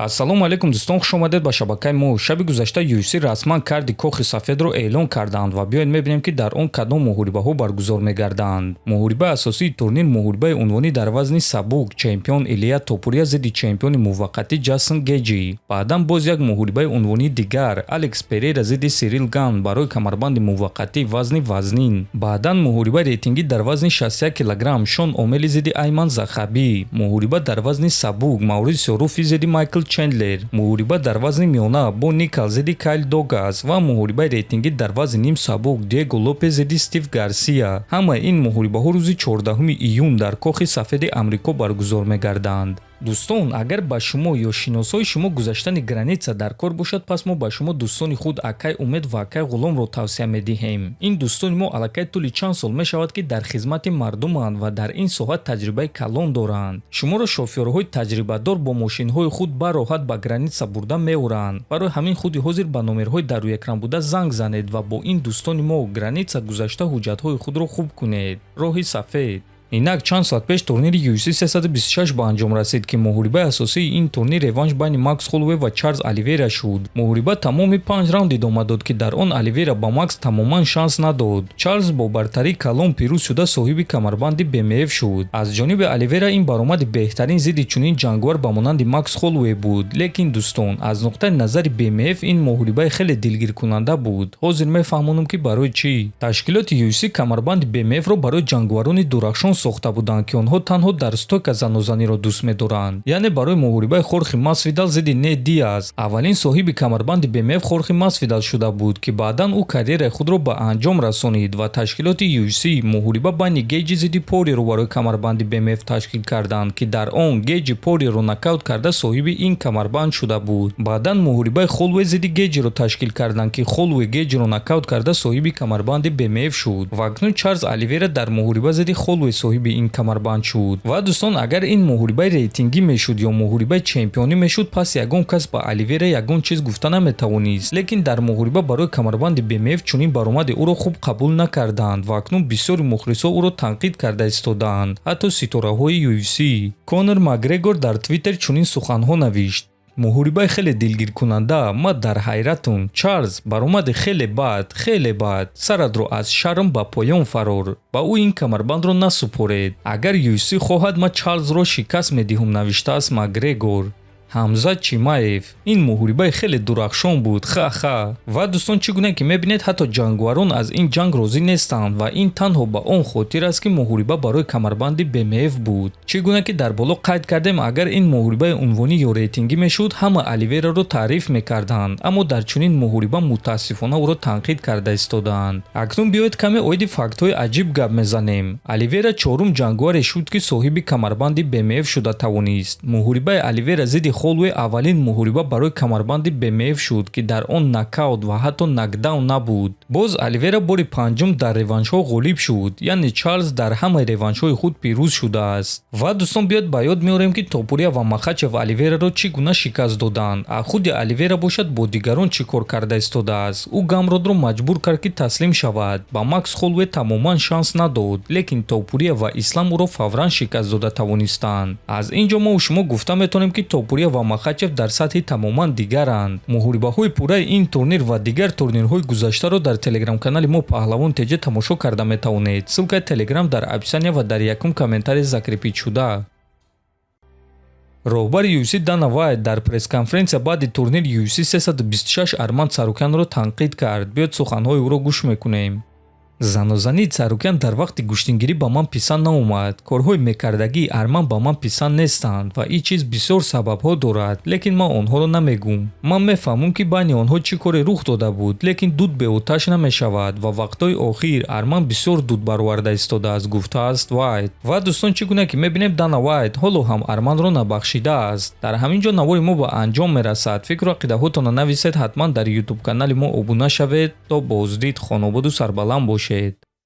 Ассалому алайкум, дӯстон, хушомадед ба шабакаи мо. Шаби гузашта UFC расман карди Кохи Сафедро эълон карданд ва биёед мебинем, ки дар он кадом муҳорибаҳо баргузор мегарданд. Муҳорибаи асосии турнир муҳорибаи унвонӣ дар вазни сабук, чемпион Илия Топурия зидди чемпиони муваққатӣ Ҷастин Геҷи. Баъдан боз як муҳорибаи унвонии дигар, Алекс Перейра зидди Сирил Ган барои камарбанди муваққатии вазни вазнин. Баъдан муҳорибаи рейтингӣ дар вазни 61 килограмм, Шон Омели зидди Айман Захабӣ. Муҳориба дар вазни сабук, Маурисио Руфи зидди Майкл Чендлер. Муҳориба дар вазни миёна, Бо Никал зидди Кайл Догас ва муҳорибаи рейтингӣ дар вазни ним сабук, Диего Лопес зидди Стив Гарсия. Ҳамаи ин муҳорибаҳо рӯзи 14 июн дар Кохи Сафеди Амрико баргузор мегарданд. Дӯстон, агар ба шумо ё шиносҳои шумо гузаштани граница дар кор бошад, пас мо ба шумо дӯстони худ акай Умед ва акай Ғуломро тавсия медиҳем. Ин дӯстони мо аллакай тӯли чанд сол мешавад, ки дар хизмати мардуманд ва дар ин соҳа таҷрибаи калон доранд. Шуморо шофёрҳои таҷрибадор бо мошинҳои худ бароҳат ба граница бурда меоранд. Барои ҳамин худи ҳозир ба номерҳои дар рӯи экран буда занг занед ва бо ин дӯстони мо граница гузашта, ҳуҷҷатҳои худро хуб кунед. Роҳи сафед. Инак, чанд соат пеш турнири UFC 326 ба анҷом расид, ки муҳорибаи асосии ин турнир реванш байни Макс Холлоуэй ва Чарлз Оливейра шуд. Муҳориба тамоми панҷ раунд идома дод, ки дар он Оливейра ба Макс тамоман шанс надод. Чарлз бо бартарии калон пирӯз шуда, соҳиби камарбанди BMF шуд. Аз ҷониби Оливейра ин баромади беҳтарин зидди чунин ҷанговар ба монанди Макс Холлоуэй буд. Лекин, дӯстон, аз нуқтаи назари BMF ин муҳорибаи хеле дилгиркунанда буд. Ҳозир мефаҳмонам, ки барои чӣ. Ташкилоти UFC камарбанди BMF-ро барои ҷанговарони дурахшон сохта буданд, ки онҳо танҳо дар стойка занозаниро дӯст медоранд, яъне барои муҳорибаи Хорхе Масвидал зидди Нейт Диаз. Аввалин соҳиби камарбанди BMF Хорхе Масвидал шуда буд, ки баъдан ӯ карьераи худро ба анҷом расонид ва ташкилоти UFC муҳориба байни Гейҷи зидди Порьеро барои камарбанди BMF ташкил карданд, ки дар он Гейҷи Порьеро нокаут карда, соҳиби ин камарбанд шуда буд. Баъдан муҳорибаи Холлоуэй зидди Гейҷиро ташкил карданд, ки Холлоуэй Гейҷиро нокаут карда, соҳиби камарбанди BMF шуд ва акнун Чарлз Оливейра дар муҳориба зидди Холлоуэй соҳиби ин камарбанд шуд. Ва, дӯстон, агар ин муҳорибаи рейтингӣ мешуд ё муҳорибаи чемпионӣ мешуд, пас ягон кас ба Оливейра ягон чиз гуфта наметавонист. Лекин дар муҳориба барои камарбанди BMF чунин баромади ӯро хуб қабул накарданд ва акнун бисёри мухлисҳо ӯро танқид карда истодаанд, ҳатто ситораҳои UFC. Конор Макгрегор дар Твиттер чунин суханҳо навишт: «Муҳорибаи хеле дилгиркунанда, ман дар ҳайратум. Чарлз, баромади хеле бад, хеле бад. Саратро аз шарм ба поён фарор. Ба ӯ ин камарбандро насупоред. Агар UFC хоҳад, ман Чарлзро шикаст медиҳум», навиштааст Макгрегор. Ҳамзат Чимаев: «Ин муҳорибаи хеле дурахшон буд, ха-ха». Ва, дӯстон, чӣ гуна ки мебинед, ҳатто ҷанговарон аз ин ҷанг розӣ нестанд ва ин танҳо ба он хотир аст, ки муҳориба барои камарбанди BMF буд. Чӣ гуна ки дар боло қайд кардем, агар ин муҳорибаи унвонӣ ё рейтингӣ мешуд, ҳама Оливейраро таъриф мекарданд, аммо дар чунин муҳориба мутаассифона ӯро танқид карда истодаанд. Акнун биёед, каме оиди фактҳои аҷиб гап мезанем. Оливейра чорум ҷанговаре шуд, ки соҳиби камарбанди BMF шуда тавонист. Муҳорибаи Оливейра зидди Холлоуэй аввалин муҳориба барои камарбанди BMF шуд, ки дар он нокаут ва ҳатто нокдаун набуд. Боз Оливейра бори панҷум дар реваншҳо ғолиб шуд, яъне Чарлз дар ҳамаи реваншҳои худ пирӯз шудааст. Ва, дӯстон, биёед ба ёд меорем, ки Топурия ва Махачев Оливейраро чӣ гуна шикаст доданд. А худи Оливейра бошад, бо дигарон чӣ кор карда истодааст? Ӯ Гамродро маҷбур кард, ки таслим шавад, ба Макс Холлоуэй тамоман шанс надод, лекин Топурия ва Ислам ӯро фавран шикаст дода тавонистанд. Аз ин ҷо мо шумо гуфта метавонем, ки Топурия ва Махачев дар сатҳи тамоман дигаранд. Муҳорибаҳои пурраи ин турнир ва дигар турнирҳои гузаштаро дар телеграм-канали мо Паҳлавон ТЖ тамошо карда метавонед. Ссылкаи телеграм дар описания ва дар якум комментарий закрепить шуда. Роҳбари UFC Дана Вайт дар пресс-конференсия баъди турнири UFC 326 Арман Царукянро танқид кард. Биёед, суханҳои ӯро гӯш мекунем. «Занозании Царукян дар вақти гӯштингирӣ ба ман писанд наомад. Корҳои мекардагии Арман ба ман писанд нестанд ва ин чиз бисёр сабабҳо дорад, лекин ман онҳоро намегӯм. Ман мефаҳмам, ки байни онҳо чӣ коре рух дода буд, лекин дуд беоташ намешавад ва вақтҳои охир Арман бисёр дуд бароварда истодааст», гуфтааст Вайт. Ва, дӯстон, чӣ гуна ки мебинем, Дана Вайт ҳоло ҳам Арманро набахшидааст. Дар ҳамин ҷо навори мо ба анҷом мерасад. Фикру ақидаҳотонро нависед, ҳатман дар ютуб канали мо обуна шавед. То боздид, хонободу сарбаланд бошед.